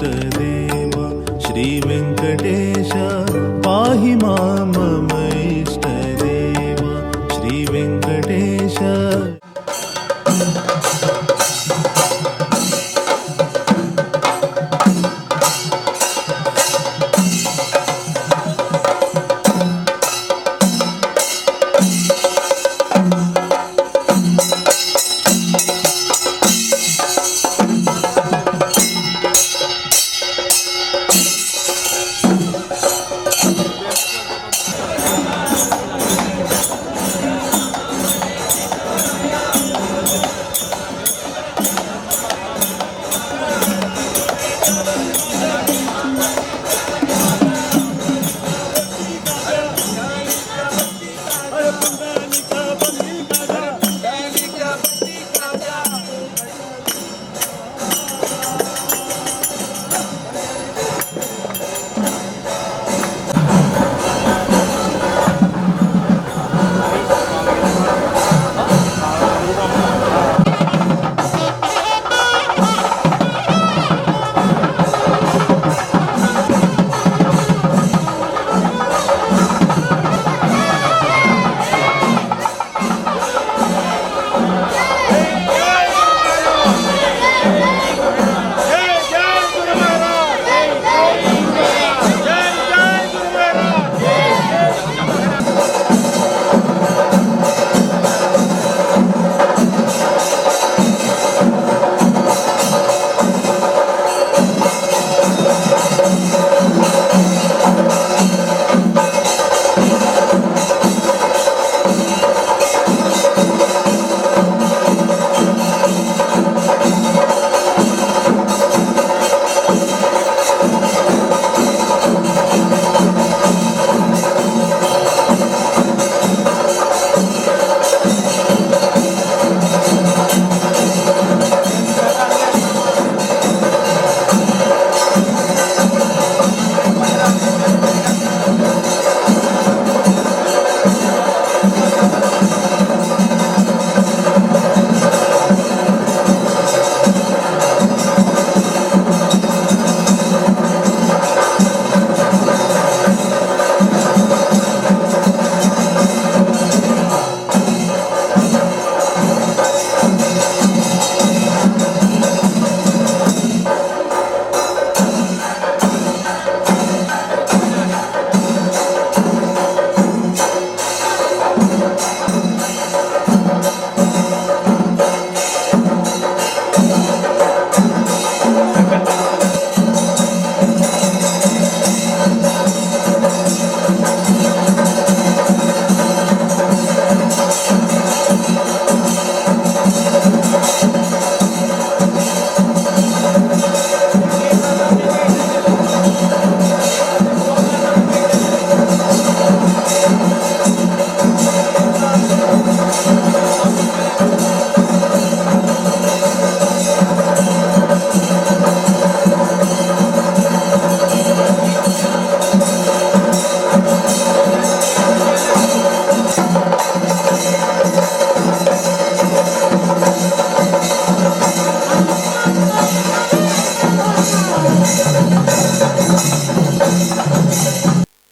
इष्टदेवा श्री वेंकटेश पाहि मां मम इष्टदेवा श्री वेंकटेश।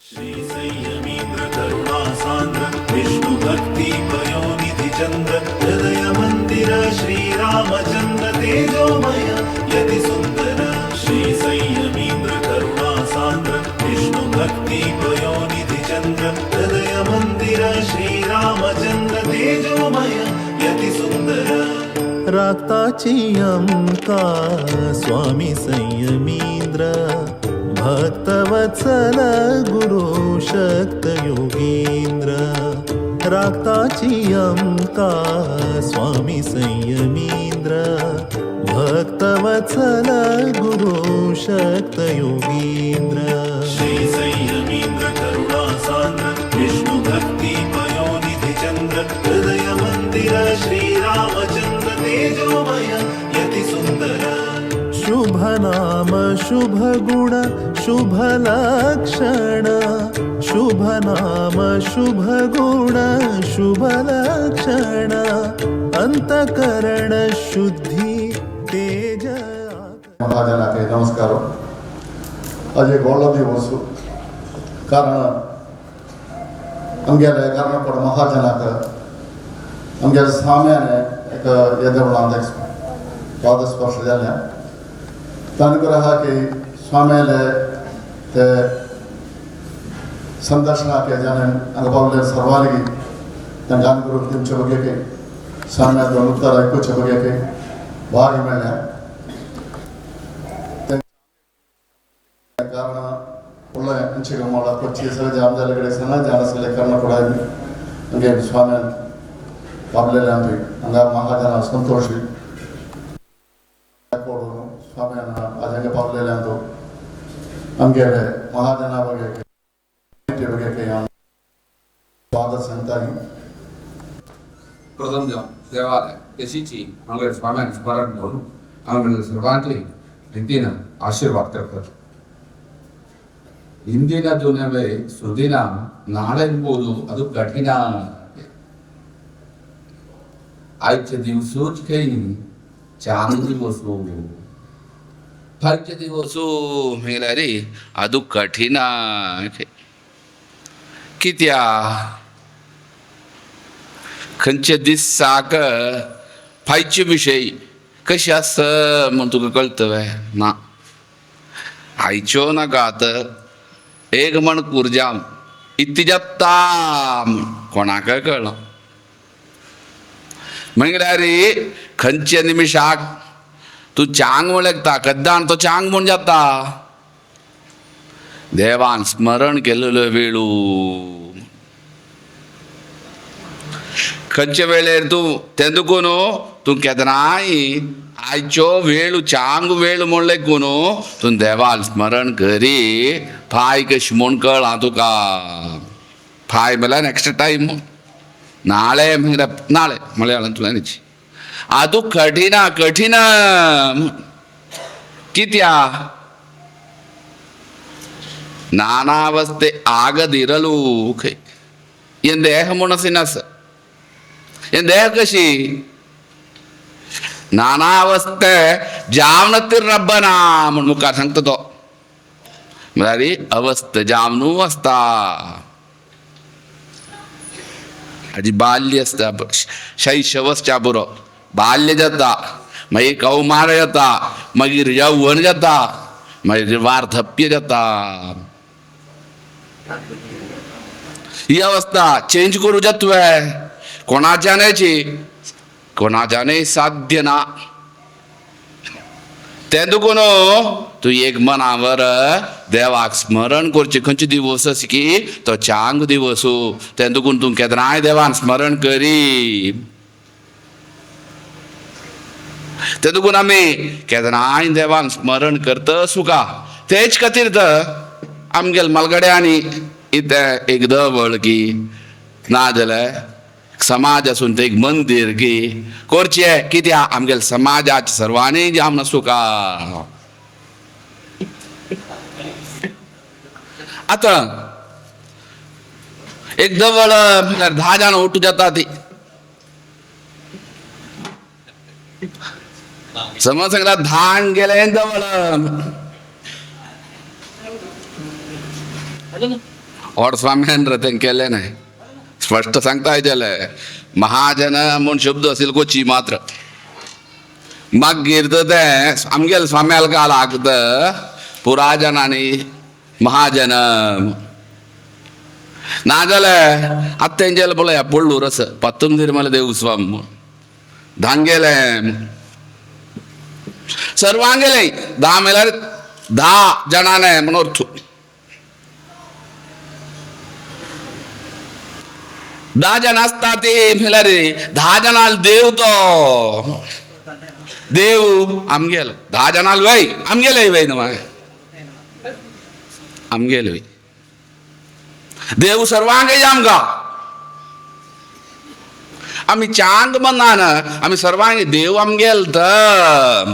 श्री संयमीन्द्र करुणा सान्द्र विष्णु भक्ति पयोनिधि चन्द्र हृदय मन्दिर श्री रामचन्द्र तेजोमय यति सुन्दर। श्री संयमीन्द्र करुणा सान्द्र विष्णु भक्ति पयोनिधि चन्द्र हृदय मन्दिर श्री रामचन्द्र तेजोमय यति सुन्दर। राक्ताची अमका स्वामी संयमीन्द्र भक्तवत्सल गुरु शक्त योगींद्र। राक्ताची अमका स्वामी संयमींद्र भक्तवत्सल गुरु शक्त योगींद्र। श्री संयमींद्र करुणा सान्द्र विष्णु भक्ति पयोनिधि चंद्र हृदय मंदिर श्री रामचंद्र तेजोमय यति सुंदर। शुभ नाम शुभ गुण शुभ लक्षण शुभ नाम शुभ गुण शुभ लक्षण अंतकरण शुद्धि तेज। महाजनाक नमस्कार। आज एक व्हडलो दिवस, कारण आमगेले कर्णकोड महाजनाक आमगेले स्वाम्याने एक येदेवळांत पादस्पर्श जालें। तांकां आहा की स्वाम्याले ते संदर्शनाक जाणे हांगा पावले सर्वांनी तांकां करून दिवचे बगे स्वाम्या उत्तर आयकुचे बगे भाग मेळ्ळें। ಕಾರಣ ಒಳ್ಳೆ ಅಂಚಿಗೆ ಮಾಡ ಕೊಚ್ಚಿ ಸಲ ಜಾಮದಾಲ ಕಡೆ ಸನ ಜಾನಸಲೆ ಕರ್ಣ ಕೂಡ ಹಂಗೆ ಸ್ವಾಮಿ ಪಾಬ್ಲೆಲ್ಲ ಅಂದ್ವಿ ಹಂಗ ಮಹಾಜನ ಸಂತೋಷಿ ಕೊಡೋನು ಸ್ವಾಮಿಯನ್ನ ಅದಂಗೆ ಪಾಬ್ಲೆಲ್ಲ ಅಂದು ಹಂಗೆ ಮಹಾಜನ ಬಗ್ಗೆ ಬಗ್ಗೆ ಪಾದ ಸಂತಾಗಿ प्रथम देवालय यशीची आमगेले स्वाम्यान स्मरण करून आमगेले सर्वांतली रितीन आशीर्वाद करतात। ಇಂದಿನ ದಿನವೇ ಸುದಿನ, ನಾಳೆಂಬುದು ಅದು ಕಠಿಣ. आयचे दिवसूच खंय चार दिवसू फायचे दिवसू म्हळ्यार ಅದು कठीण. कित्या खंयचे दिसाक फायचे विशय कशें आसा म्हूण तुका कळटलें ना. आयच्यो नाका तर एक म्हण कुरजाम इत्ती जाता कोणाक कळना. म्हणल्यार खंयच्या निमिशाक तूं चांग वळखता, कद्दान तो चांग म्हूण जाता. देवान स्मरण केलेलो वेळू खंयच्या वेळेर तूं तें दुखून तूं केन्नाय आयच्यो वेळ चांग वेळ म्हणलें न्हू तूं देवान स्मरण करी फाय कशी म्हूण कळ्ळां तुका. फाय म्हळ्यार नेक्स्ट टायम, नाळे म्हळ्यार नाळे मलयाळांतल्यानच. ಅದು कठीण कठीण कित्या ನಾನಾವಸ್ಥೆ ಆಗದಿರಲು ಖೈ ಎನ್ ದೇಹ ಮುಣಸಿನಸ ಎನ್ ದೇಹ ಕಶಿ नानावस्थे जावनतीर रब्बना म्हूण मुखार सांगता तो. म्हळ्यार अवस्थ जावनू आसता, हाजी बाल्य आसता, शैशव आसच्या पुरो बाल्य जाता, मागीर कौमार जाता, मागीर यौवन जाता, मागीर वार्धप्य जाता. ही अवस्था चेंज करूं जाता तुवें, कोणाच्यानची कोणाच्यानय साध्य ना. तें दुखून तूं एक मनावर देवाक स्मरण करचें. खंयचे दिवस आसा की तो चांग दिवस, तें दुखून तूं केन्नाय देवान स्मरण करी. तें दुखून आमी केन्नाय देवान स्मरण करता सुखा. तेच खातीर तर आमगेले मालगड्यांनी इतें एक देवळ की नाजाल्यार समाज आसून ते एक मंदिर की करचें. कित्याक आमगेले समाजाचे सर्वांनी जावन सुखा. आतां एक देवळ म्हळ्यार 10 जाणां उठू जाता ती. समज सांगला धान गेलें देवळ और स्वाम्यान तें केलें न्हय. स्पष्ट सांगता येतलें महाजन म्हूण शब्द असेल कोची मात्र. मागीर तर तें आमगेले स्वाम्याल कालाक तर पुराजनांनी महाजन नाजाल्यार आतां तेंगेले पळया पडलूर आसा पत्तम तिरुमल देवस्वाम म्हूण धांगेले सर्वांगेले 10 म्हळ्यार 10 जाणांनी म्हूण अर्थ. 10 जण आसता ते म्हळ्यार 10 जाणां देव तो देव आमगेलो 10 जाणां वय आमगेले वय न्हय आमगेले वय देव सर्वांक आमकां. आमी चांग मनान आमी सर्वांक देव आमगेल तर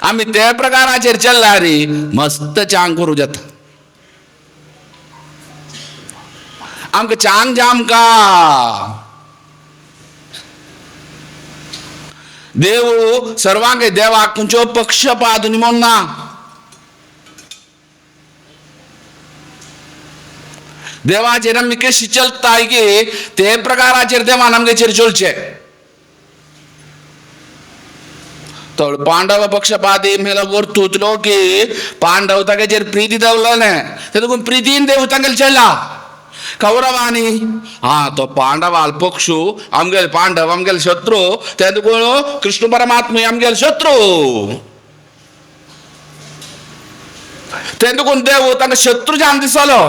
आमी त्या प्रकाराचेर चल्ला रे मस्त चांग करूं जाता. आमकां चांग जामका देव सर्वांक देवाक खंयचो पक्षपात न्ही ना. देवाचेर आमी कशी चलताय की ते प्रकाराचेर देवान आमगेचेर चलचे. तर पांडव पक्षपाती मेलो करतुतलो की पांडव तागेचेर प्रिती दवरलें ते देखून प्रितीन देव तांगेले चल्ला. कौरवांनी हा तो पांडवाल पक्षू आमगेले पांडव आमगेले शत्रू, ते देखून कृष्ण परमात्मा आमगेले शत्रू. ते देखून देव तांकां शत्रू जावन दिसलो.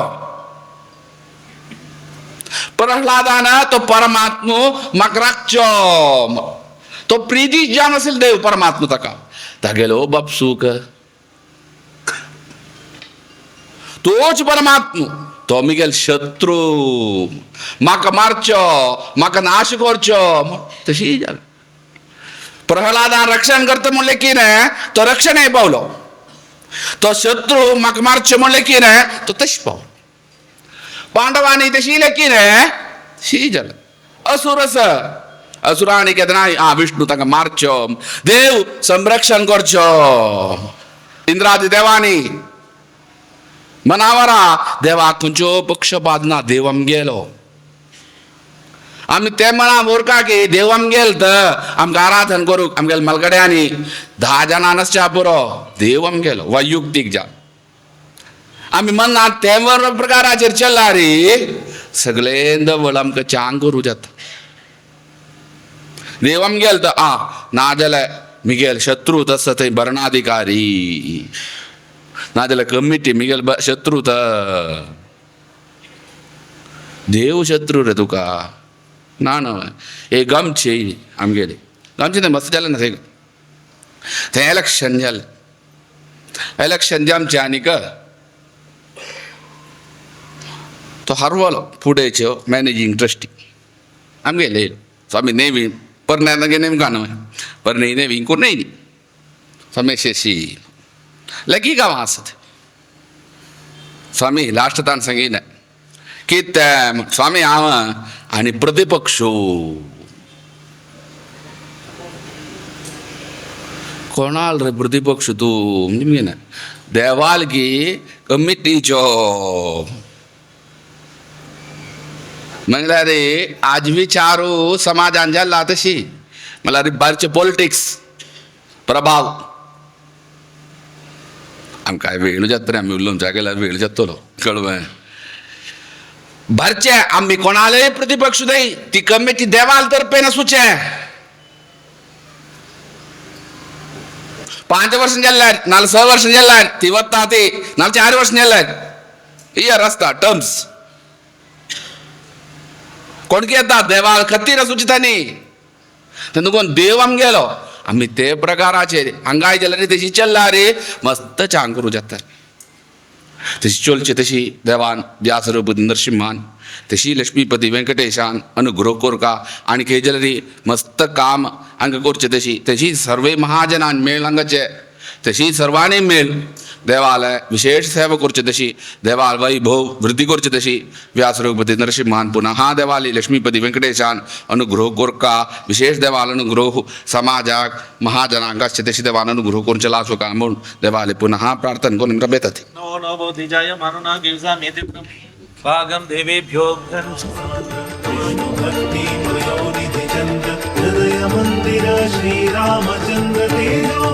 प्रह्लादान तो परमात्मा म्हाका राखचो, तो प्रिती जावन आशिल्लो देव परमात्मा ताका तागेलो बापसूक तोच परमात्मा तो मिगेल शत्रू, म्हाका मारचो म्हाका नाश करचो तशी जाल. प्रह्लादान रक्षण करता म्हणलें कितें तो रक्षणय पावलो, तो शत्रू म्हाका मारचो म्हणलें कितें तो तशें पावलो. पांडवांनी तशी कितें शी जालें. असुर आसा, असुरांनी केन्ना आ विष्णू तांकां मारचो, देव संरक्षण करचो. इंद्रादी देवांनी मनावरा देवाक खंयचो पक्षपात ना, देव आमगेलो. आमी ते मना उरका की देव आमगेल तर आमकां आराधन करूंक आमगेले मलगड्यांनी 10 जाणां नासच्या पुरो, देव आमगेलो वैयुक्तीक जा. आमी मना ते प्रकाराचेर चल्ला रे सगळे दवळ आमकां चांग करूं जाता. देव आमगेल तर आ ना जाल्यार मिगेल शत्रू तसो थंय भरणाधिकारी, ना जाल्यार कमिटी मिगेल शत्रू तर देव शत्रू रे तुका ना ना. हे गमचे आमगेले गमचे तें मस्त जालें ना थंय, थंय इलेक्शन जालें, इलेक्शन जामचें आनीक तो हरवलो फुडेच्यो मॅनेजींग ट्रस्टी आमगेले स्वामी नेवी परन्या नेमका न्हय परने नेवी कोण न्हय स्वामी शेशी लगी गांवां आसत. स्वामी लास्ट ताण सांगिल्लें कितें स्वामी हांव आनी प्रतिपक्षो कोणाल रे प्रतिपक्ष तूं म्हणजे ना देवाल की कमिटीचो. म्हणल्यार रे आज विचारू समाजान जाला तशी म्हणल्यार बारचे पॉलिटिक्स प्रभाव आमकां वेळ जाता रे, आमी उलोवंक गेल्यार वेळ जातलो कळवें. भरचे आमी कोणालेय प्रतिपक्ष न्हय, ती कमिटी देवाल तर्फे आसूचें. 5 वर्सां जाल्यार नाल्यार 6 वर्सां जाल्यार ती वता ती, नाल्यार 4 वर्सां जाल्यार इयर आसता टर्म्स. कोण येता देवा खातीर आसूची तांणी तेन्ना कोण देव आमगेलो आमी ते प्रकाराचेर हांगाय जाल्यार तशी चल्ला रे मस्त चांग करूं जाता. तशी चलचे तशी देवान व्यासरपती नरसिंहान तशी लक्ष्मीपती वेंकटेशान अनुग्रह कोरका आनी खंय जाल्यार मस्त काम हांगा करचें तशी तशी सर्वे महाजनान मेळ हांगाचे तशी सर्वांनी मेळ देवालय विशेष सेवा करचे तशी देवाल वैभव वृद्धी करचे तशी व्यास रघुपती नरसिंहान पुनः देवाली लक्ष्मीपती वेंकटेशान अनुग्रह कोरका विशेष देवाल अनुग्रह समाजाक महाजनांक आसचे तशी देवान अनुग्रह करून चलाचो का म्हूण देवाले पुनः प्रार्थना करून रबेतात. भागम देवेभ्यो भक्ति पयोनिधि चंद्र हृदय मंदिर श्री रामचंद्र तेजो।